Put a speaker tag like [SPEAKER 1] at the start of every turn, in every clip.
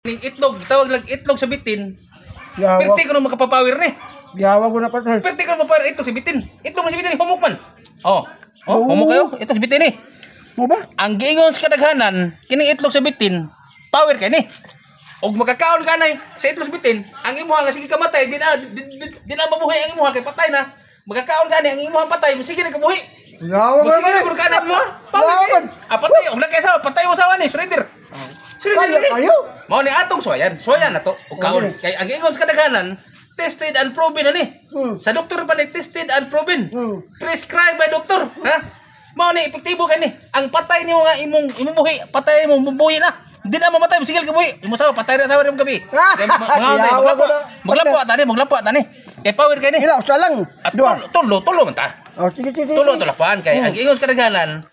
[SPEAKER 1] Ning itlog, tawag lang itlog sa bitin.
[SPEAKER 2] Yawa.
[SPEAKER 1] Perti ko nung makapapawir ni.
[SPEAKER 2] Yawa ko na patay.
[SPEAKER 1] Perti ko nung mapawir itlog sa bitin. Itlog sa bitin, humok man. Oh. Oh, humok kayo. Itlog sa bitin ni.
[SPEAKER 2] Mo ba?
[SPEAKER 1] Ang giingon sa kadaghanan, kining itlog sa bitin, power kay ni. Og makakaon ka nay sa itlog sa bitin, ang imuha nga sige kamatay, di na di na mabuhi ang imuha kay patay na. Makakaon ka ni ang imuha patay, sige na kabuhi.
[SPEAKER 2] Yawa ko
[SPEAKER 1] Sige
[SPEAKER 2] na.
[SPEAKER 1] na gud ka na mo. Power
[SPEAKER 2] Yawa
[SPEAKER 1] kay. Ah, patay og nakay asawa, patay mo asawa ni, surrender. Surrender
[SPEAKER 2] Kaya
[SPEAKER 1] lagi.
[SPEAKER 2] kayo.
[SPEAKER 1] Mao ni atong suwayan, suwayan na to. Og kaon
[SPEAKER 2] Okay.
[SPEAKER 1] kay ang giingon sa kadaghanan, tested and proven na ni. Sa doktor pa ni tested and proven. Prescribed by doktor, ha? Mao ni epektibo kani. Ang patay nimo nga imong imong buhi, patay mo mabuhi na. Di na mamatay, sige ka buhi. Imo sawa patay ra sawa rin gabi. Kay
[SPEAKER 2] Yawa ko na.
[SPEAKER 1] maglapwa tani, maglapwa tani. Kay power kay ni.
[SPEAKER 2] Ila usa lang.
[SPEAKER 1] At
[SPEAKER 2] Dua.
[SPEAKER 1] tulo, tulo man ta.
[SPEAKER 2] Oh, sige sige.
[SPEAKER 1] Tulo to lapan kay ang ingon sa kadaghanan.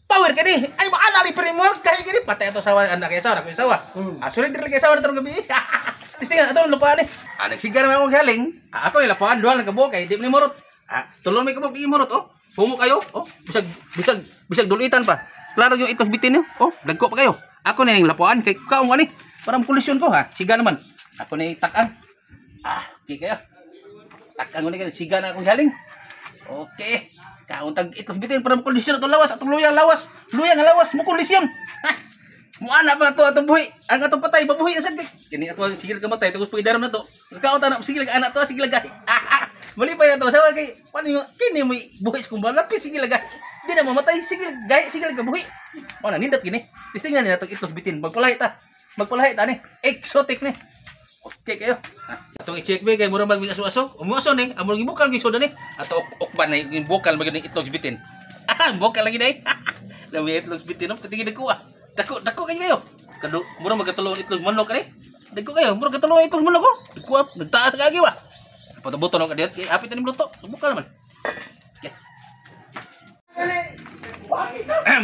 [SPEAKER 1] Power kani. Ay maana li pero mo kay kani patay ato sawa anak kay sawa, kay sawa. Ah, surrender lagi sawa na tarong gabi. Tistingan ato lupaan ni. Ah, nagsigar man akong galing. Ah, ako ni lapuan duha lang kabuok kay di ni morot. Ah, tulo may kabuok di morot oh. Humo kayo oh. Bisag bisag bisag dulitan pa. Klaro yung itos bitin niyo. Oh, dagko pa kayo. Ako ni ning lapuan kay kaon ani. Para kolisyon ko ha. Siga naman. Ako ni takang. Ah, okay kayo. Takang ko ni kayo. Siga na akong galing. Okay. Kaon tag itlog bitin para makondisyon atong lawas, atong luyang lawas. Luyang nga lawas mo kondisyon. Ha. Muana pa ato atong buhi. Ang atong patay mabuhi na sad kay. Kini ato ang sigil kamatay tungod pagidaram na to. Kaon ta na sigil anak to sigil gahi. Malipay na to asawa kay paano yung kini mo buhi sa kumbana pi sigil gahi. Di na mamatay sigil gahi sigil ka buhi. Mo na nindot kini. Tistingan ni atong itlog bitin. Magpalahi ta. Magpalahi ta ni. Exotic ni. Okay kayo. Atong i-check be kay mura mag aso-aso. Umuaso ni, among gibukal gi soda ni. Ato ok-okban na yung bukal magid ning itlog sa bitin. Ah, bukal lagi day. Lami itlog sa bitin no, patingin dagko ah. Dako, dako kayo kayo. Kado mura magkatulo ang itlog manok kani. Dagko kayo, mura katulo ang itlog manok ko. Dagko ah, nagtaas ka agi ba. Patabuton ako kadiyot kay hapit na ning luto. Bukal man. Okay.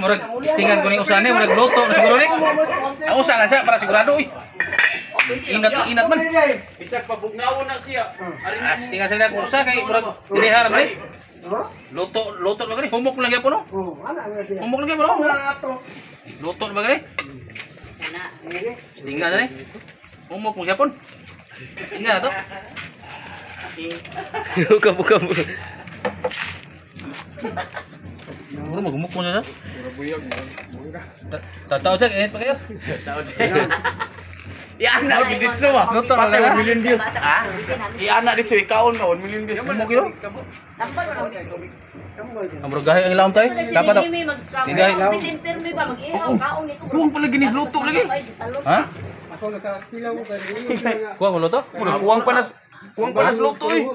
[SPEAKER 1] Murag istingan ko ning usane, murag luto na siguro ni. Ang usa lang siya para sigurado oy. Inat inat man.
[SPEAKER 3] Bisag pabugnawon na siya.
[SPEAKER 1] Ah, tinga sila kung usa kay murag dinihara man. Luto, luto ba gani? Humok lang gyapon no.
[SPEAKER 2] Oh, ana na siya.
[SPEAKER 1] Humok lang gyapon no.
[SPEAKER 2] Ato.
[SPEAKER 1] Luto ba gani? Tinga na ni. Humok mo gyapon. Tinga na to.
[SPEAKER 4] Buka buka.
[SPEAKER 1] Murag magumok mo na. Tataw check init pa kayo.
[SPEAKER 3] Iana gid dito ba?
[SPEAKER 1] Luto na
[SPEAKER 3] Patay
[SPEAKER 1] lang.
[SPEAKER 3] 1 million views. Ha? Iana dito ikaon ka 1 million views.
[SPEAKER 1] Humok yo. Ang murag gahi ang ilawom tay. Dapat to. Tingay.
[SPEAKER 5] Pirmi ba mag-ihaw kaong ito.
[SPEAKER 3] Kuwang pala ginis luto lagi.
[SPEAKER 1] Ha?
[SPEAKER 2] Ako nakakilaw ko kay.
[SPEAKER 1] Kuha mo luto?
[SPEAKER 3] Murag kuwang pa nas luto eh.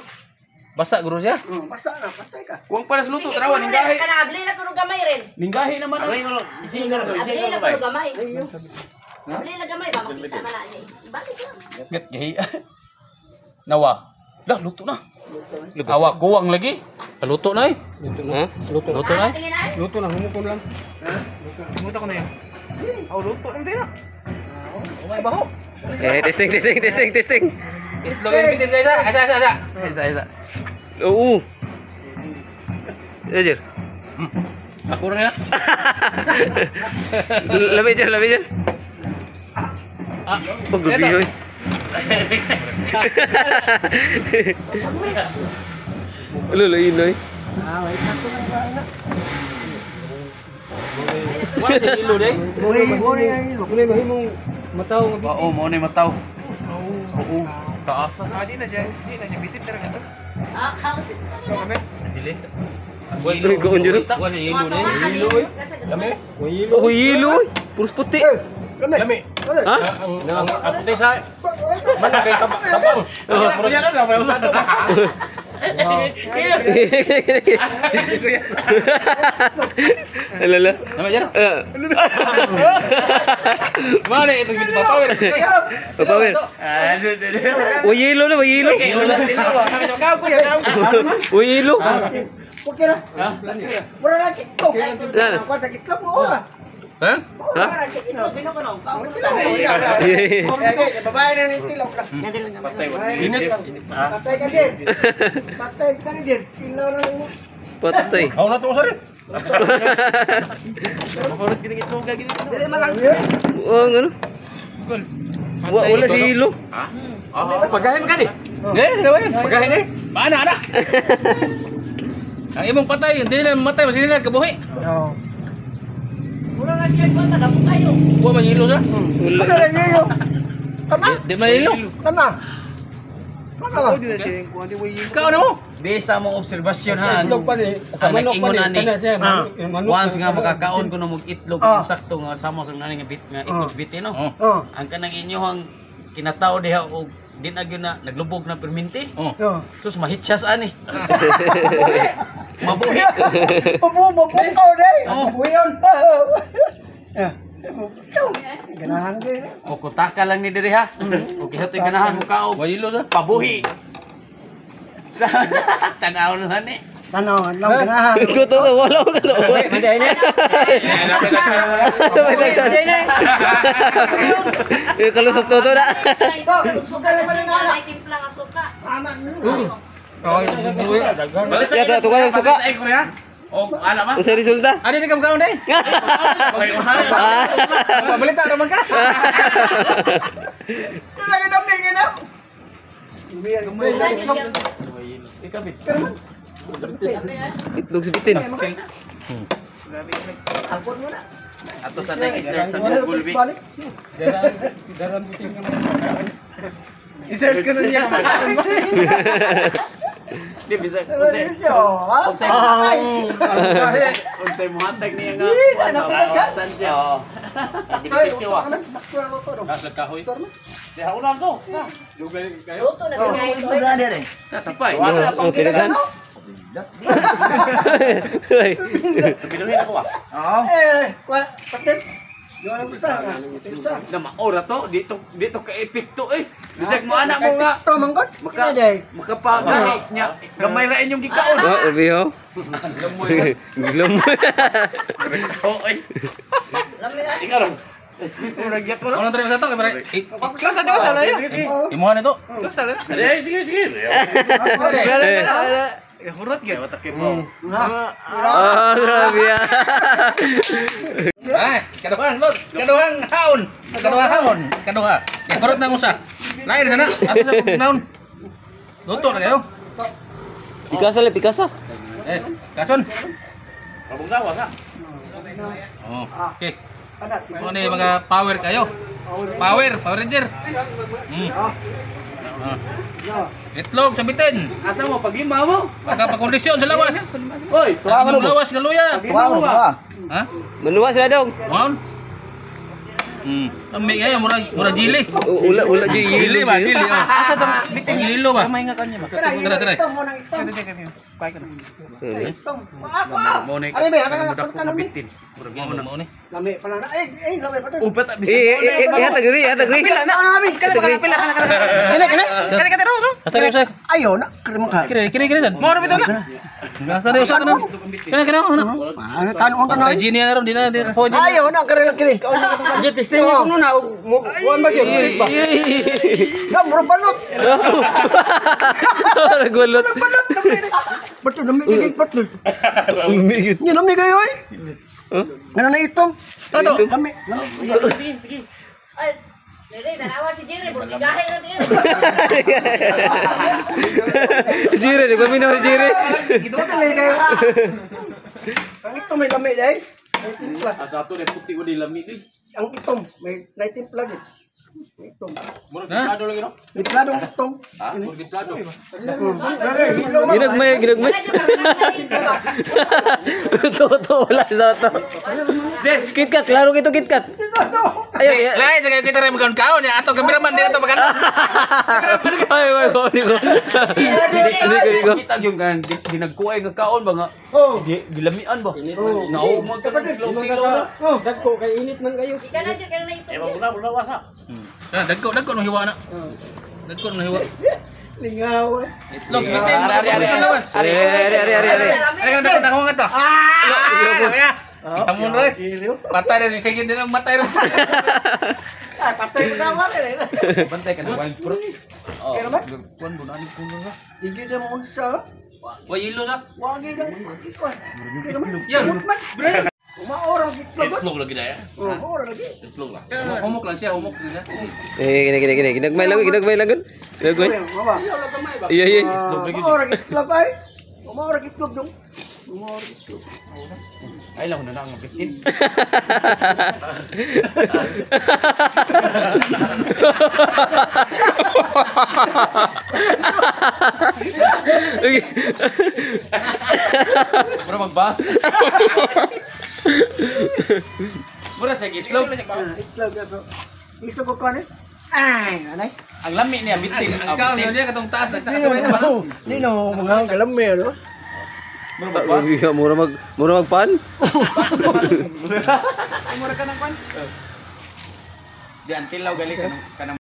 [SPEAKER 1] Basa guro siya.
[SPEAKER 2] Oh, basta na, patay ka.
[SPEAKER 3] Kuwang pa nas luto tarawa ninggahi.
[SPEAKER 5] Kana abli lang kuno gamay rin.
[SPEAKER 3] Ninggahi naman.
[SPEAKER 5] Abli lang kuno gamay. Abli lang gamay ba makita man na ni. Balik lang.
[SPEAKER 3] Gat gahi. Nawa. Lah luto na. Awa kuwang lagi.
[SPEAKER 1] Luto na eh.
[SPEAKER 4] Ha?
[SPEAKER 1] Luto na eh.
[SPEAKER 5] Tingin ay.
[SPEAKER 2] Luto na humukon lang.
[SPEAKER 1] Tumuta ko na yan. Oh, luto na din na. Oh, may baho.
[SPEAKER 4] Eh, testing testing testing testing.
[SPEAKER 1] Itlog yung bitin guys ah. Asa, asa, asa. Asa, asa.
[SPEAKER 4] Oo. Jer.
[SPEAKER 1] Ako rin na.
[SPEAKER 4] Lami jer, lami jer.
[SPEAKER 1] Ah,
[SPEAKER 4] Oh, gabi oy. Lo lo inoy.
[SPEAKER 2] Ah, wait ako na na.
[SPEAKER 1] Wala sa ilo day.
[SPEAKER 2] Muni muni ang ilo. Muni mahimong mataw nga.
[SPEAKER 3] Oo, mo ni mataw. Oo. Taas na.
[SPEAKER 1] Ah, di na siya. Di na siya bitin talaga to.
[SPEAKER 5] Ah, kaong.
[SPEAKER 1] Dili.
[SPEAKER 4] Uy, kaon jud.
[SPEAKER 1] Wala sa ilo day.
[SPEAKER 5] Ilo.
[SPEAKER 4] Oh, hilo oy. Puros puti.
[SPEAKER 2] Lami.
[SPEAKER 3] Lami.
[SPEAKER 4] Ha?
[SPEAKER 3] Ang apote sa man kay tabang.
[SPEAKER 1] Kuya na may usado.
[SPEAKER 4] Alala.
[SPEAKER 1] Nama jar.
[SPEAKER 4] Eh.
[SPEAKER 1] Mana itu bitin power.
[SPEAKER 4] Papawer.
[SPEAKER 1] Ah,
[SPEAKER 4] Uy, hilo na, uy, hilo. Uy, hilo.
[SPEAKER 2] Okay ra. Mura na kitlog.
[SPEAKER 4] Lanas.
[SPEAKER 2] Ako sa kitlog mo ora.
[SPEAKER 1] Ha?
[SPEAKER 4] Ha?
[SPEAKER 2] Eh, babae na ni tilok ka.
[SPEAKER 3] Patay 1 million views.
[SPEAKER 2] Patay ka din. Patay ka ni din. Ilaw na mo.
[SPEAKER 4] Patay.
[SPEAKER 3] Aw na to sir.
[SPEAKER 1] Maparot gini itlog gini.
[SPEAKER 2] Dili man lang.
[SPEAKER 4] Oh, ano?
[SPEAKER 1] Gol.
[SPEAKER 4] Wala si hilo.
[SPEAKER 1] Ha?
[SPEAKER 3] Pagahin mo gani.
[SPEAKER 1] Eh, daway.
[SPEAKER 3] Pagahin eh.
[SPEAKER 1] Paana ana. Ang imong patay, hindi na matay, masili na kabuhi.
[SPEAKER 2] Oo.
[SPEAKER 5] Mura nga siya ko tagapo kayo.
[SPEAKER 1] Wa man hilo sa.
[SPEAKER 2] Ano na yun? Tama?
[SPEAKER 1] Di man hilo.
[SPEAKER 2] Tama. Tama.
[SPEAKER 1] Ikaw na mo.
[SPEAKER 3] Based sa among obserbasyon ha.
[SPEAKER 6] Itlog pa ni, sa
[SPEAKER 3] Ang
[SPEAKER 6] manok pa
[SPEAKER 3] nag-ingon
[SPEAKER 6] ni,
[SPEAKER 3] ani.
[SPEAKER 6] kana siya, manok.
[SPEAKER 3] Once nga makakaon ko na og itlog
[SPEAKER 2] Ah.
[SPEAKER 3] insakto nga sama sa nani nga bit nga itlog bitin no.
[SPEAKER 1] Oh.
[SPEAKER 2] Oo.
[SPEAKER 3] Ang kanang inyohang kinatao diha og di na gyud na naglubog na perminti.
[SPEAKER 1] Oh.
[SPEAKER 2] Oo.
[SPEAKER 3] Sus mahitsyas ani. Mabuhi.
[SPEAKER 2] Mabukaw na eh.
[SPEAKER 1] Oh.
[SPEAKER 6] Buyon.
[SPEAKER 2] Eh. Ganahan kayo.
[SPEAKER 3] O kutaka lang ni diri ha. Okay, hatoy ganahan mo kaog.
[SPEAKER 1] Wa hilo sa.
[SPEAKER 3] Pabuhi. Tanaw na ni.
[SPEAKER 2] Tanaw, lang ganahan.
[SPEAKER 4] Ito to, wala ko to.
[SPEAKER 6] Manday ni.
[SPEAKER 4] Eh, kalusot to to na.
[SPEAKER 2] Suka naman ang anak.
[SPEAKER 5] Ay timpla nga suka.
[SPEAKER 6] Oh, daghan.
[SPEAKER 4] Ya, to, to, suka.
[SPEAKER 1] Ay, Korea. Oh, ana ba?
[SPEAKER 4] Unsa resulta?
[SPEAKER 1] Ano ni kam kaon day? Okay, usahay. Pabalita ra man ka.
[SPEAKER 2] Talaga damdingin na.
[SPEAKER 5] Wala niyo siya.
[SPEAKER 4] Itlog sa bitin.
[SPEAKER 2] Alpon mo na.
[SPEAKER 3] Ato sa nang i-search sa Google bi.
[SPEAKER 2] Balik.
[SPEAKER 6] Daran buting ka man.
[SPEAKER 1] I-search ko na niya.
[SPEAKER 3] Di bisag
[SPEAKER 2] Unsay?
[SPEAKER 3] Unsay mo hatag niya nga.
[SPEAKER 2] Di, na, napilaghan.
[SPEAKER 3] Tansya. Oo.
[SPEAKER 1] Kahoy.
[SPEAKER 3] Di ako lang to.
[SPEAKER 5] Luto na kaya ito.
[SPEAKER 3] Natapay.
[SPEAKER 4] Oh, tinaghan. Ay.
[SPEAKER 3] Binuhin ako ah.
[SPEAKER 2] Eh, kwa, partner. Yung ano gusto? Gusto.
[SPEAKER 3] Na maora to, dito dito ka epekto eh. Bisag mo anak mo nga.
[SPEAKER 2] To manggod.
[SPEAKER 3] Maka makapagahi niya. Gamay ra inyong gikaon.
[SPEAKER 4] Oh, ubi ho. Glamoy.
[SPEAKER 3] Oo eh. Ikaw ron.
[SPEAKER 1] Ano tayo sa to? Klasa di ba sa layo? Imuha nito.
[SPEAKER 3] Ay, sige sige.
[SPEAKER 4] Eh.
[SPEAKER 1] Hurot gyud.
[SPEAKER 3] Watakin mo.
[SPEAKER 4] Ah, grabe ah.
[SPEAKER 1] Ay, kaduhang lot, kaduhang haon, kaduhang haon, kaduha. Hurot na usa. Lain sana. Ato sa naon. Luto na kayo.
[SPEAKER 4] Pikasa le, pikasa.
[SPEAKER 1] Eh, kason.
[SPEAKER 3] Kabong gawa ka.
[SPEAKER 1] Oh, okay. Ano ni mga power kayo? Power, Power Ranger. Mm. Ah. Itlog sa bitin.
[SPEAKER 3] Asa mo paglima mo?
[SPEAKER 1] Baka pakondisyon sa lawas.
[SPEAKER 3] Oy,
[SPEAKER 1] Tuwa ka lawas nga luya.
[SPEAKER 2] Tuwa,
[SPEAKER 1] Ha?
[SPEAKER 4] Manuwa sila dong.
[SPEAKER 1] Maon? Ambi kayo mura mura jili.
[SPEAKER 4] Ula ula jili
[SPEAKER 1] Jili ba jili. Asa to bitin hilo ba? Kamay nga kanya ba. Tara tara.
[SPEAKER 2] Itong mo nang itong. Itong.
[SPEAKER 3] Mo na
[SPEAKER 2] Ano ba? Ano ka
[SPEAKER 3] ko bitin.
[SPEAKER 1] Murag mo na mao ni.
[SPEAKER 2] Lami pala na. Ay, ay, lami pa to.
[SPEAKER 3] Upat
[SPEAKER 4] Eh, eh, eh, hatag ri, hatag ri.
[SPEAKER 2] Pila na, ano lami? Kani pila pila kana kana. Kani kani. Kani kani ro ro.
[SPEAKER 1] Hasta ri usa.
[SPEAKER 2] Ayo na, kani ka.
[SPEAKER 1] Kiri kiri kiri sad. Mao ra bitaw na. Hasta ri usa kana. Kana kana ano.
[SPEAKER 2] Ano kanon ka na.
[SPEAKER 1] Ay jini na ron di na di na.
[SPEAKER 2] Ayo na, kani lang kini.
[SPEAKER 6] Di testing ko na og kuan ba gyud ba.
[SPEAKER 2] Gam bro balot.
[SPEAKER 4] Nagulot.
[SPEAKER 2] Balot lami. Bato nami kay partner.
[SPEAKER 4] Umigit.
[SPEAKER 2] Nya nami kayo ay. Ngano na itong?
[SPEAKER 1] Ano to?
[SPEAKER 2] Lami.
[SPEAKER 5] Ay, Lele, tanawa si Jerry, burtigahe na din.
[SPEAKER 4] Jire, di ba minaw si Jire?
[SPEAKER 2] Dili kayo. Ang itong may lami dai. May timpla.
[SPEAKER 3] Asa ato na puti ko di lami di.
[SPEAKER 2] Ang itong may timpla gid. May itong.
[SPEAKER 3] Murag templado lagi no?
[SPEAKER 2] Timpladong itong.
[SPEAKER 3] Ha? Murag templado.
[SPEAKER 4] Ginagmay, ginagmay. To to wala sa to. KitKat, klaro kito KitKat. Ay, ay, ay.
[SPEAKER 1] Lain sa kita rin magkaon kaon ya ato kameraman di ato makan.
[SPEAKER 4] Ay, ay, ko, di ko. Di ko, di ko.
[SPEAKER 3] Kita yung kan ginagkuay nga kaon ba nga.
[SPEAKER 2] Oh.
[SPEAKER 3] Gilamian ba? Nao mo kilo na.
[SPEAKER 6] Dagko kay init man kayo.
[SPEAKER 5] Ikaw na dyan, kayo na ito.
[SPEAKER 3] Eh, wala wala wasa.
[SPEAKER 1] Dagko dagko no hiwa na. Dagko no hiwa.
[SPEAKER 2] Lingaw.
[SPEAKER 1] Itlog sa bitin. Ari ari lawas.
[SPEAKER 4] Ari, ari, ari, ari, ari.
[SPEAKER 1] Ari ka dagko dagko nga to. Ah! Amon ra. Patay na sige din ang matay ra.
[SPEAKER 2] Ah, patay mo na wala eh.
[SPEAKER 3] Bantay ka na wild fruit. Oh.
[SPEAKER 2] Pero man?
[SPEAKER 3] Kuan mo na ni kuno na.
[SPEAKER 2] Igi na mo sa.
[SPEAKER 1] Wa yelo sa.
[SPEAKER 2] Wagi lang. Ikuan.
[SPEAKER 1] Yan.
[SPEAKER 2] Man. Umaora ang itlog.
[SPEAKER 1] Itlog lagi daya.
[SPEAKER 2] Oh, maora lagi.
[SPEAKER 1] Itlog lang. Humok lang siya, humok lang siya.
[SPEAKER 4] Eh, gini gini gini. Ginagmay lang, ginagmay lang. Ginagmay.
[SPEAKER 2] Mama.
[SPEAKER 4] Iya, iya.
[SPEAKER 2] Maora ang itlog ay. Maora ang itlog dong. Maora ang itlog.
[SPEAKER 3] Ay lang na lang ang bitin. Mura magbas. Mura sa itlog.
[SPEAKER 2] Itlog ato. Iso ko kuan eh. Ay, anay.
[SPEAKER 3] Ang lami niya bitin.
[SPEAKER 1] Ang kaon niya katong taas na
[SPEAKER 2] Di no, di no, mga kalami ano.
[SPEAKER 3] Mura magbas.
[SPEAKER 4] Mura magpan.
[SPEAKER 1] Mura ka ng kwan.
[SPEAKER 3] Di antilaw gali kanang kanang